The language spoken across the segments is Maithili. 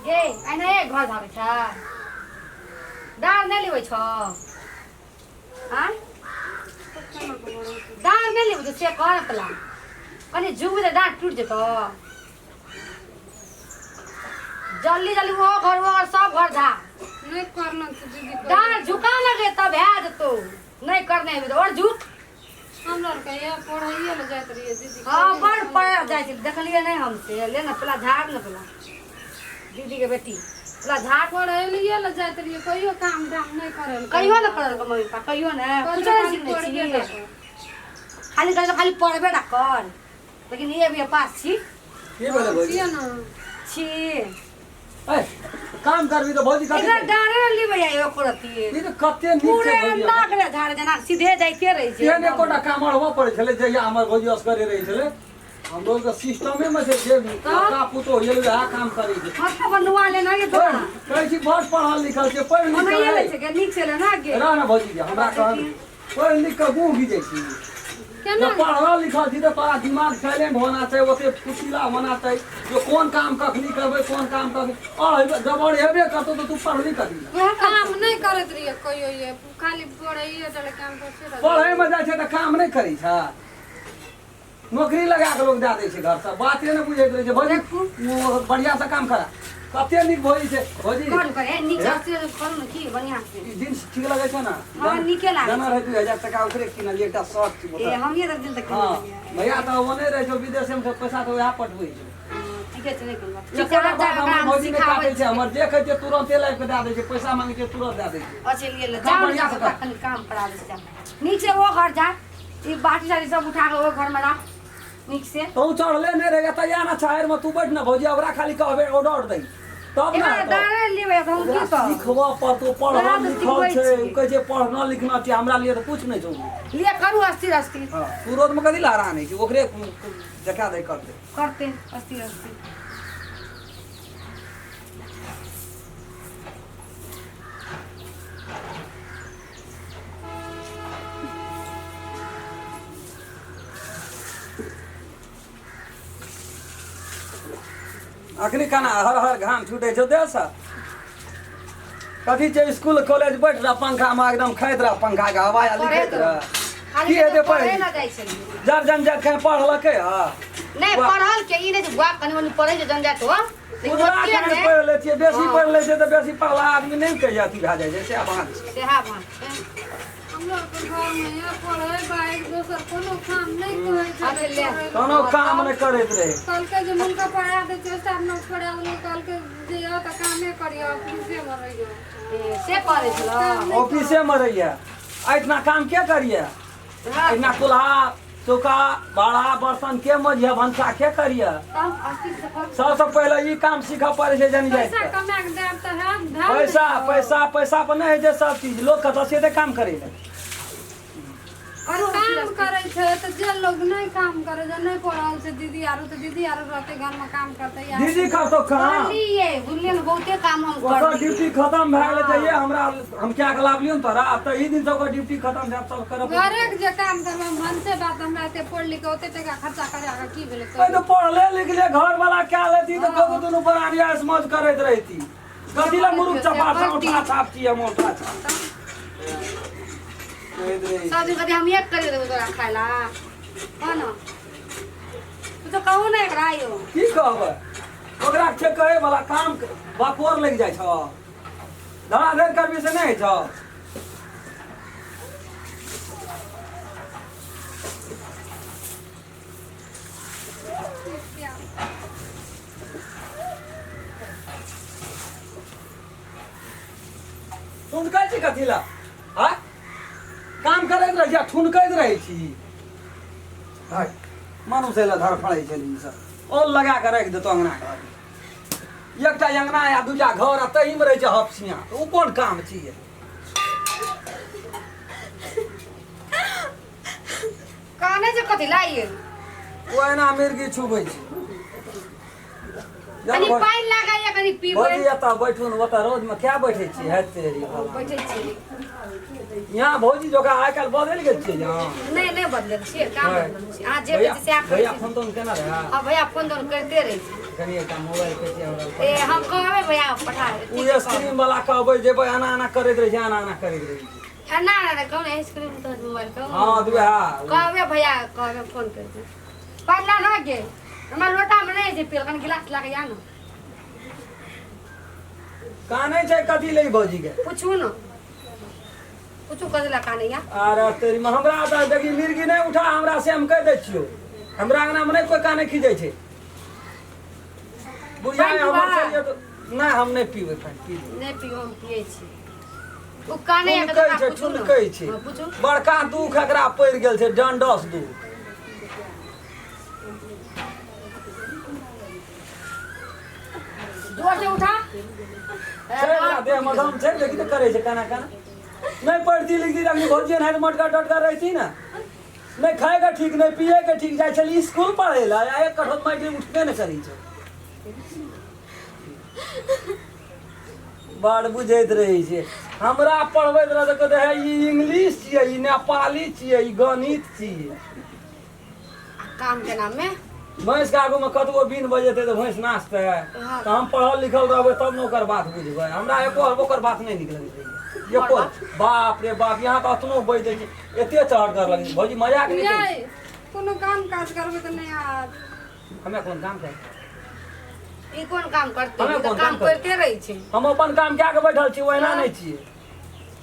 गे एनाहे घर झाड़ै छ डाँर नहि लेबै छ आँय डाँर नहि लेबै से कह ने पला कनि झुकबै तऽ डाँर टूटि जेतौ जल्दी जल्दी ओ घर ओ घर सब घर झा नहि करना छै दीदी डाँर झुका लगे तब भए जेतौ नहि करने हेबी तऽ आओर झुक हमरा आरके इएह पढ़ैए लए जाइत रहियै दीदी हाँ बड़ पढ़ जाइ छै देखलियै नहि हम से ले ने पला झाड़ ने पला दीदी के बेटी पला झाड़ पढ़ै लए जाइत रहियै कहियो काम धाम नहि करै लए कहियो ने करल मम्मी पापा कहियो ने कुछो नहि सीखने पढ़बे छी टा कर। खाली कहै खाली पढ़बे टा कर लेकिन ये भी पास छी की भेलै भौजी छियै ने छी ए, काम करबी तऽ भौजी कथी एकरा डारे ने लेबै आइ एको रत्ती ई तऽ कते नीक पूरे छै भौजी नाक रे झाड़ जेना सीधे जाइते रहै छै एहन एकोटा काम अड़बऽ पड़ै छलै जहिया हमर भौजी असगरे रहै छलै हमरो तऽ सिस्टमे मे छै जे लड़का पुतोह गेल वएह काम करै छै माथा पर नुआ लेना ये तोरा कहै छी बड़ पढ़ल लिखल छै पढ़ि लिख ओनाहिए लै कऽ छै गे नीक से लेना गे रह ने भौजी के हमरा कहल पढ़ि लिख कऽ मुँह घिजै छी केना जब पढ़ल लिखल छी तऽ तोरा दिमाग साइलेंट होना चाही ओते फुर्तीला होना चाही जो कोन काम कखनी करबै कोन काम कखनी अढ़ेबे जब अढ़ेबे करतौ तऽ तू पढ़बी कथी लए? वएह काम नहि करैत रहियै कहियो ये खाली पढ़ैए डले काम करते रहै पढ़ैमे जाइ छै तऽ काम नहि करै छै नौकरी लगा कऽ लोक दए दै छै घरसँ बाते नहि बुझैत रहै छै भौजी ओ बढ़िआँसँ काम करा कते नीक भौजी छै भौजी करू कर ए नीक से करू ने की बढ़िआँ से ई जींस ठीक लगै छै ने हँ, नीके लागै जाना रहै 2000 टका ओकरे किनलियै एकटा शर्ट छै ए बोतल। हमिए तऽ दिल तक हँ भैया तऽ ओने रहै छौ विदेशेमे छै पैसा तऽ वएह पठबै छै ठीके छै नहि कोनो बात ठीक छै एकोटा आब बात जाकऽ हमर ओकरा हम भौजी नहि सिखाबै काटै छै छियै हमर जे कहै छै तुरन्ते लाबि कऽ दए दै छै पैसा मांगै छै तुरन्त दए दै छै अच्छा लिए ले काम जाओ बढ़िआँ से जाओ कर। कनि काम करा दै छै नीक से ओ घर जा ई बाटी साटी सब उठा कऽ ओ घरमे राख नीक से तू चढ़ले नहि रहे तऽ या ना चाहर में तू बैठ ना भौजी ओकरा खाली कहबे ऑर्डर दै तब ना एकरा हेतौ। दारे लेबै तऽ हम की ओकरा कहब सिखबऽ पड़तौ पढ़ल ओकरा तऽ लिखल सिखबै छै छियै। ओ कहै छै पढ़ना लिखना छै हमरा लिए तऽ कुछ नहि छौ लिए करू अस्थिर अस्थिर हँ तू रोडमे कथी लहरा नहि छै ओकरे देखा दै करतै करते अस्थिर अस्थिर अखनी केना हर हर घाम छूटै छौ देहसँ कथी छै स्कूल कॉलेज बैठ रह पंखामे एकदम खाइत रह पंखाके हवा आ लिखैत पढ़ैत रह खाली की हेतै पढ़े पढ़ि ना जाइ छलियै जब जन जखन पढ़लकै हँ नहि पढ़ल के ई नहि जे बुआ कनि मनि पढ़ै छै जनजात हो लेकिन उजरा ओते खान नहि पढ़ि लै छियै बेसी हँ। पढ़ि लै छै तऽ बेसी पढ़ला आदमी नहि कहै अथी भए जाइ छै सएह बात छै सेहा बात छै हमरो आरके घरमे ये पढ़ै बाइक दोसर कोनो काम नहि कहै अच्छा, छलै ले। पढ़ै लए। कोनो काम नहि करैत रहै कहलकै जे हुनका पढ़ा दै छियै स्टाफ नर्स पढ़ा देलकै कहलकै जे यऽ तऽ कामे करियौ ऑफिसेमे रहियौ ए, से करै छलौ ऑफिसेमे रहियै एहिठिना काम के करियै एहिठिना कुल्हा चौका भाड़ा बर्तन के मजिया भनसा के करियै तब अस्थिर से कर सबसँ पहिले ई काम सीखऽ पड़ै छै जन पैसा जाइत कमा के देब तऽ हैत धन पैसा पैसा पैसा पर नहि होइ छै सब चीज लोक कतऽ से तऽ काम करै लए करू काम करै छै तऽ जे लोग नहि काम करै छै नहि पढ़ल छै दीदी आरो तऽ दीदी आरो रहतै घरमे काम करतै या दीदी करतौ काम करलियै बुझलियै ने बहुते काम हम ओकर करलियै ड्यूटी खतम भए गेलै तऽ ये हमरा हम क्या के लाबलियौ ने तोरा आब तऽ ई दिन से ओकर ड्यूटी खतम भेल सब करऽ पड़तै। घरे के जे काम करबै हम भनसे बात हमरा एते पढ़ लिख के ओते टका खर्चा करा के की भेलै अरे तो पढ़ले लिखले घर वाला क्या लेती तो कबो दुनू प्राणी ऐश मौज करैत रहती कथी ला मुरुख चपा से उठा छाप छी हम उठा छाप कहैत रहै सब दिन कथी हम एक करि देबै तोरा खाय ला कह ने तू तो कहू ने एकरा यौ की कहबै ओकरा छै कहै वाला काम बापोर लागि जाइ छौ धड़ाधड़ करबी से नहि होइ छौ ठुनकै छी कथी लए आँय काम करैत रहै छी आ ठुनकैत रहै छी हट मनुष्य लए धड़फड़ै छै ई सब औल लगा कऽ राखि देतौ अङ्गना घर एकटा अङ्गना आ दूटा घर आ ताहिमे रहै छै हफसिया तऽ ओ कोन काम छियै काने जे कथी लाइए ओ एना मिर्गी छुबै छै कनी पानि लागैया कनी पीबै। भौजी एतऽ बैठू ने, ओतऽ रौदमे क्या बैठै छी? है तेरी भला। बैठै छी। यहाँ भौजी जोका आइ काल्हि बदलि गेल छियै यहाँ। नहि नहि बदलल छियै, काम है। बदलल छियै। अहाँ जे कहै भैया छियै सएह करै भैया छी। फोन तोन केना रहै? आ भैया फोन तोन करिते रहै छै। कनि एकटा मोबाइल के छै हमरा। ए हम कहबै भैया पठा ओ स्क्रीन वाला कहबै जेबै एना एना करैत रहै छै, एना एना करैत रहै छै। एना एना कहू ने स्क्रीन तो मोबाइल कहू। हँ तऽ वएह कहबै भैया कहबै फोन करि दे। पानि ला ना गे, हमरा लोटामे नहि छै पियल, कनि गिलास लऽ कऽ आ ने। कानै छै कथी लै भौजी के? पूछू ने, पूछू कथी लए कानैया। अरे तेरी में हमरा तऽ देखी मिर्गी नहि उठा हमरा, से हम कहि दै छियौ। हमरा अंगनामे नहि कोइ कानै खीजै छै। बुढ़िया पानि हमर पीबा? छलियै तऽ नहि, हम नहि पीबै पानि पीबै। नहि पियो, हम पियै छी। ओ कानैया ठुनकै कथी छै लए, पूछू ने। ठुनकै छै। हँ, पूछू। बड़का दुख एकरा पड़ि गेल छै, डंडस दुख। जोर से उठा। छै एकरा देह मे दम छै, लेकिन करै छै केना केना। नहि पढ़ती लिखती तऽ अखनी भौजी एनाहिते मोटका टोटका रहती ने। नहि खायके ठीक, नहि पियैके ठीक, जाइ छली स्कूल पढ़ै लए आ एक कठौत माटि उठबे नहि करै छै। बड़ बुझैत रहै छै। हमरा पढ़बैत रहै तऽ कहतै हे ई इंग्लिश छियै, ई नेपाली छियै, ई गणित छियै। काम के नाम में भैंस के आगू में कतबो बीन बजेतै तऽ भैंस नाचतै। हाँ। तऽ हम पढ़ल लिखल रहबै तब ने ओकर बात बुझबै। हमरा एको ओकर बात नहि नीक लगैत रहैए एको। बाप रे बाप, यहाँ तऽ अतनो बजि दै छै, एते चहटगर लगै छै। भौजी मजाक नहि करै यै कोनो काम काज करबै तऽ नहि आयत। छी। हमे कोन काम करै? ई कोन काम करतै? हमे ई तऽ कोन काम काम करतै? करिते रहै छै। हम अपन काम कए कऽ बैठल छी, ओहिना नहि छियै।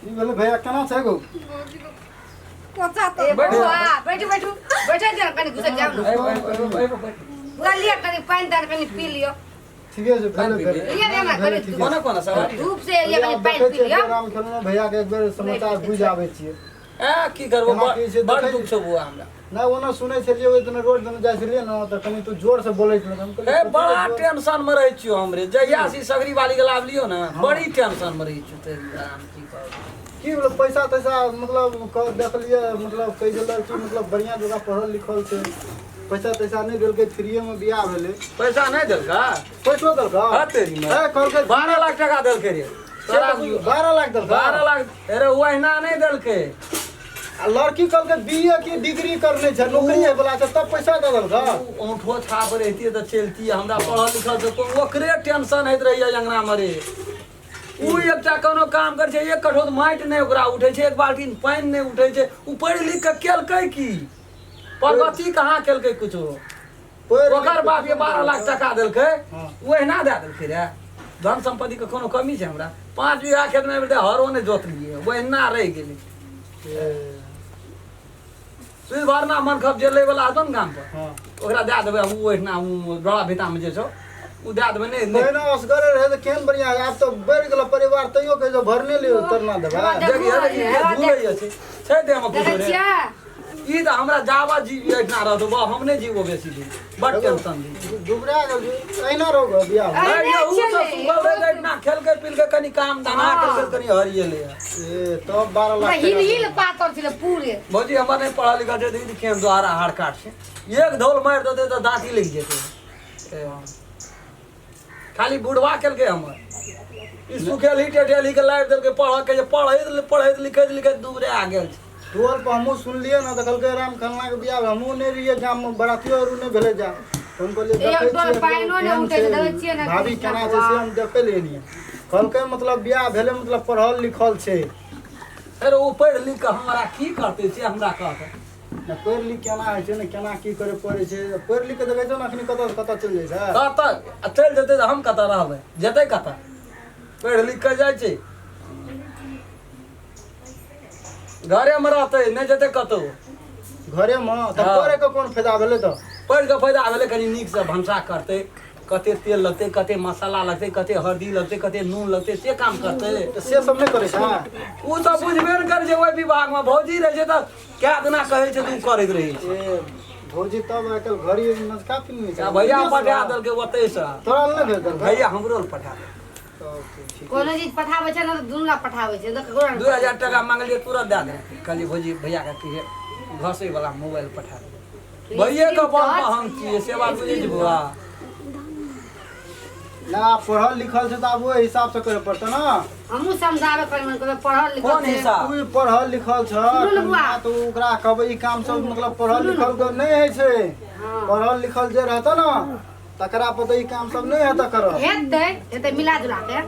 की भेलै भैया, केना छै गो? भौजी को पोचा तऽ ए बैठू। बौआ बैठू बैठू बैठे दियौ कनि, घुसक जाउ ने। पूरा लिअ, कनि पानि तानि कनि पी लिअ। ठीके छै, भेलै पानि पी भेलै। लिअ ने, भेलै, कनि ठीके कोना कोना सवारी? धूप से एलियै, कनि आब पानि देखै पी छियै लिअ। राम खेलना भैया के एक बेर समाचार बुझि आबै छियै। ए की करबो, केना की छै, बड़ देखै दुख छौ बौआ हमरा। नहि ओना सुनै छलियै, ओहि दिना रोड दिना जाइ छलियै ने तऽ कनि तू जोर से बोलै छलै, हम कहलियै, ए बड़ा टेंशन में रहै छियौ हमरे। जहिया से ई सगरी वाली के लाबलियौ ने, बड़ी टेंशन में रहै छियौ। तेरी आराम की कहब। की भेलै पैसा तैसा मतलब देखलियै, मतलब कहै छै लड़की मतलब बढ़िआँ जगह पढ़ल लिखल छै, पैसा तैसा नहि देलकै, फ्रीए मे बियाह भेलै। पैसा नहि देलका? पैसो देलकै? हाँ तेरी में। हे, कहलकै 12 लाख टका देलकै रे तोरा। 12 लाख देलकै? 12 लाख। अरे ओहिना नहि देलकै। आ लड़की कहलकै बी ए की डिग्री करने छै, नौकरी होय वाला छै, तब पैसा दऽ देलकै। ओ औंठो छाप रहितियै तऽ चलतियै। हमरा पढ़ल लिखल छै कोन, ओकरे टेंशन होइत रहैया अंगना मे रे। ओ एकटा कोनो काम करै छै, एक कठौत माटि नहि ओकरा उठै छै, एक बाल्टीन पानि नहि उठै छै। ओ पढ़ि लिख कऽ केलकै की? प्रगति कहाँ केलकै कुछो? पढ़ि ओकर बाप ये 12 लाख टका देलकै। हाँ। ओहिना दए देलकै रे। धन सम्पत्ति के कोनो कमी छै? हमरा 5 बीघा खेत मे बेटा हरो नहि जोतलियै, ओहिना रहि गेलै। ए, सुइ भरना मनखब जे लै वाला हेतौ ने गाम पर, हाँ। ओकरा दए देबै। ओ ओहिना ओ डोरा भितामे जे छौ ओ दए देबै। नहि नहि। पहिने असगरे रहै तऽ केहन बढ़िआँ, आब तऽ बढ़ि गेल परिवार, तैयो कहै छै भरने लियौ तरना देबै। देखिए देखिए, झूलै छै छै देहमे देखै कुछो रे। छियै। ई तऽ हमरा जावा जीव एहिठिना रहतौ बा, हम नहि जीवो बेसी दिन। बड टेंशन दी। दुबरा गेल छै, अहिना रहो गो बियाह मे। अरे नहीं, उ छलै। सब सुखल रहै तऽ एहिठिना खेलकै पिलकै, कनि काम धंधा केलकै, कनि हरिएलै। ए तब 12 पूरा लाख हिल टका हिल पातर छलै पूरे। भौजी हमर नहि पढ़ल लिखल छै, देखी केहन द्वारा हार काट छै। एक धौल मारि देतै तऽ दाँती लागि जेतै। ए, हँ। खाली बुढ़वा केलकै हमर। ई सुखेलही टेटेलही के लाबि देलकै पढ़ऽ के जे पढ़ैत पढ़ैत लिखैत लिखैत दूरे आ गेल छै। टोल पर हमहूँ सुनलियै ने तऽ कहलकै राम खन्ना के बियाह भेल। हमहूँ नहि रहियै गाममे, बरातियो आरू नहि भेलै जा। हम कहलियै एक देखै डोल छियै पानिओ नहि केहन उठै छै, देखै छियै ने छै भाभी, कृष्णा केना छै से हम देखै लए एलियै। कहलकै मतलब बियाह भेलै, मतलब पढ़ल लिखल छै। अरे ओ पढ़ि लिख कऽ हमरा की करतै से हमरा कहतै। ने पढ़ि लिख केना होइ छै ने, केना की करे पड़ै छै। पढ़ि लिख के देखै छौ ने अखनी कतऽ कतऽ चलि जाइ छै। कतऽ आ चलि जेतै तऽ हम कतऽ रहबै? जेतै कतऽ? पढ़ि लिख कऽ जाइ छै, घरेमे रहतै, नहि जेतै कतहु। घरेमे तऽ हाँ। पढ़े के कोन फायदा भेलै तऽ? पढ़ि कऽ फायदा भेलै कनि नीकसँ भनसा करतै, कते तेल लगतै, कते मसाला लगतै, कते हरदी लगतै, कते नून लगतै, से काम करतै। तऽ से सब नहि करै छै? ओ तऽ बुझबे ने करै छै। ओहि विभागमे भौजी रहै छै तऽ कए दिना कहै छै तऽ ओ करैत रहै छै। ए भौजी, तब आइ काल्हि घड़ी नजका पिन्हने छै। आ भैया पठा देलकै ओतहिसँ। तोरा लए नहि भेज देलकै? भैया हमरो लए पठा देलकै। तब ठीक। कोनो चीज पठाबै छै ने तऽ दुनू ला पठाबै छै, तऽ ककरो नहि। 2000 टका मांगलियै, तुरंत दए देलकै। कहलियै भौजी भैयाके कहियै घसैवला मोबाइल पठा देबै। भैये के बल पर हम छियै, से बात बुझै छी बौआ? ना पढ़ल लिखल छै तऽ आब ओहि हिसाब से करे पड़तै ना। हमहूँ समझाबे करी मन कहबै पढ़ल लिखल कोन छै। हिसाब? तू पढ़ल लिखल छ सुनू ने बुआ। कनिया, तऽ ओकरा कहबै ई काम सब मतलब पढ़ल लिखल के नहि होइ छै। हँ। पढ़ल लिखल जे रहतै ना तकरा पर तऽ ई काम सब नहि हेतै करल। हेतै हेतै मिला जुला के।